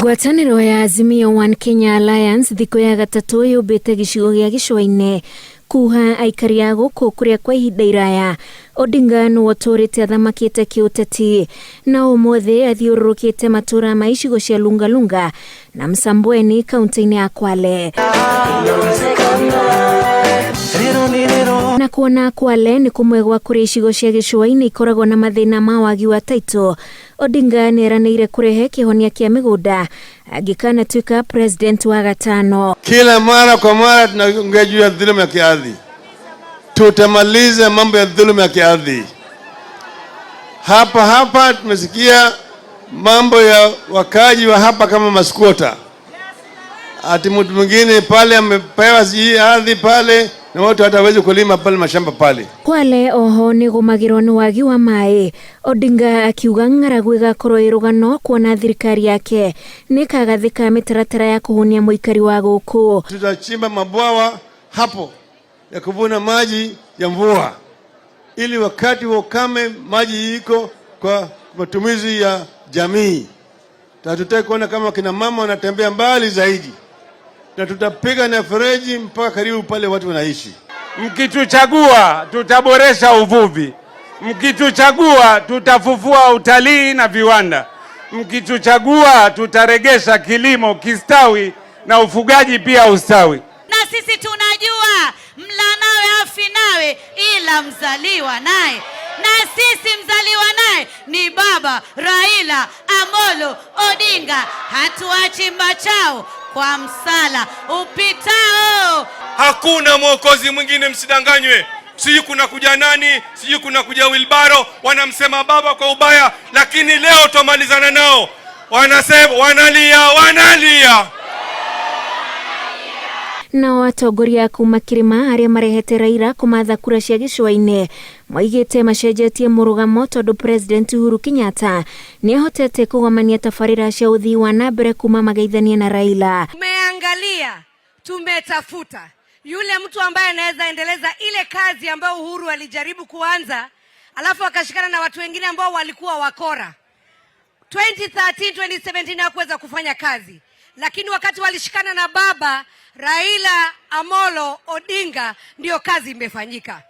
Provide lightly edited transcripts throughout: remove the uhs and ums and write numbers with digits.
Ngwatanĩro ya Azimio One Kenya Alliance thikũ ya gatatũ yũmbĩte gĩcigo gĩa gĩcũa-inĩ kuha aikari a gũkũ kũrĩa kwa ihinda iraya Odinga nĩwe ũtũrĩte athamakĩte kĩũteti na ũmũthĩ athiũrũrũkĩte matũra ma icigo cia Lungalunga na Msambweni kaunti-inĩ ya Kwale. Na kuona Kwale nĩ kũmwe gwa kũrĩa icigo cia gĩcũa-inĩ ikoragwo na mathĩna ma wagi wa taito, Odinga nĩeranĩire kũrehe kĩhonia kĩa mĩgũnda angĩkanatuĩka president wa gatano. Kila mara kwa mara tunaongea juu ya dhuluma ya kiardhi. Tutamaliza mambo ya dhuluma ya kiardhi. Hapa hapa tumesikia mambo ya wakaji wa hapa kama masquatter, ati mtu mwingine pale amepewa sijui ardhi pale na watu hatawezi kulima pale mashamba pale. Kwale oho nĩ gũmagĩrwo nĩ wagi wa maĩ, Odinga akiuga ng'aragu ĩgakorwo ĩ rũgano kuona thirikari yake nĩ ĩkagathĩka mĩtaratara ya kũhũnia mũikari wa gũkũ. Tutachimba mabwawa hapo ya kuvuna maji ya mvua ili wakati wa ukame maji iko kwa matumizi ya jamii. Hatutaki kuona kama kina mama wanatembea mbali zaidi, na tutapiga na fereji mpaka karibu pale watu wanaishi. Mkituchagua tutaboresha uvuvi, mkituchagua tutafufua utalii na viwanda, mkituchagua tutaregesha kilimo kistawi na ufugaji pia ustawi. Na sisi tunajua mla nawe afi nawe, ila mzaliwa naye, na sisi mzaliwa naye ni baba Raila Amolo Odinga. Hatuachi mbachao kwa msala upitao. Hakuna mwokozi mwingine, msidanganywe. Sijui kuna kuja nani, sijui kuna kuja wheelbarrow, wanamsema baba kwa ubaya, lakini leo twamalizana nao. Wanasema wanalia, wanalia. Nao atongoria kuma kĩrĩma arĩa marehete Raila kũmatha kura cia gĩcũa-inĩ moigĩte macenjetie mũrũgamo tondũ President Uhuru Kenyatta nĩahotete kũgomania tabarĩra cia ũthii wa na mbere kuma mageithania na Raila. Tumeangalia, tumetafuta yule mtu ambaye anaweza endeleza ile kazi ambayo Uhuru alijaribu kuanza, alafu akashikana na watu wengine ambao walikuwa wakora. 2013 2017 hakuweza kufanya kazi, lakini wakati walishikana na baba Raila Amolo Odinga ndio kazi imefanyika.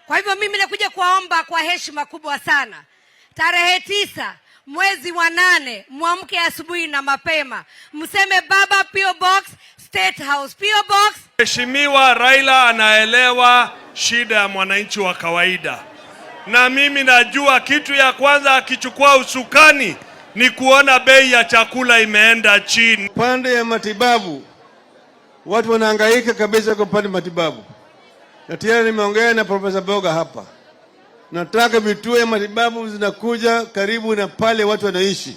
Kwa hivyo mimi nakuja kuwaomba kwa heshima kubwa sana, tarehe 9 mwezi wa 8, mwamke asubuhi na mapema, mseme baba PO Box, State House PO Box. Mheshimiwa Raila anaelewa shida ya mwananchi wa kawaida, na mimi najua kitu ya kwanza akichukua usukani ni kuona bei ya chakula imeenda chini. Pande ya matibabu watu wanahangaika kabisa kwa upande matibabu, na tayari nimeongea na Profesa Boga hapa. Nataka vituo ya matibabu zinakuja karibu na pale watu wanaishi,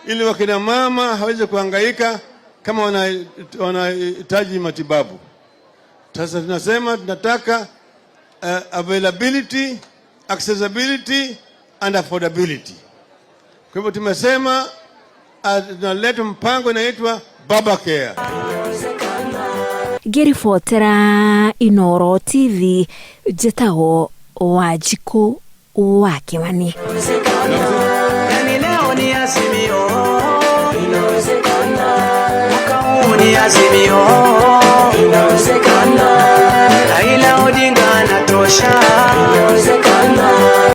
ili wakina mama hawezi kuhangaika kama wanahitaji matibabu. Sasa tunasema tunataka availability, accessibility and affordability. Kwa hivyo tumesema tunaleta mpango inaitwa Baba Care. Ngĩribotera Inooro TV, njĩtagwo Wanjikũ wa Kĩmani. Yani leo ni Azimio, mwaka huu ni Azimio, Raila Odinga anatosha.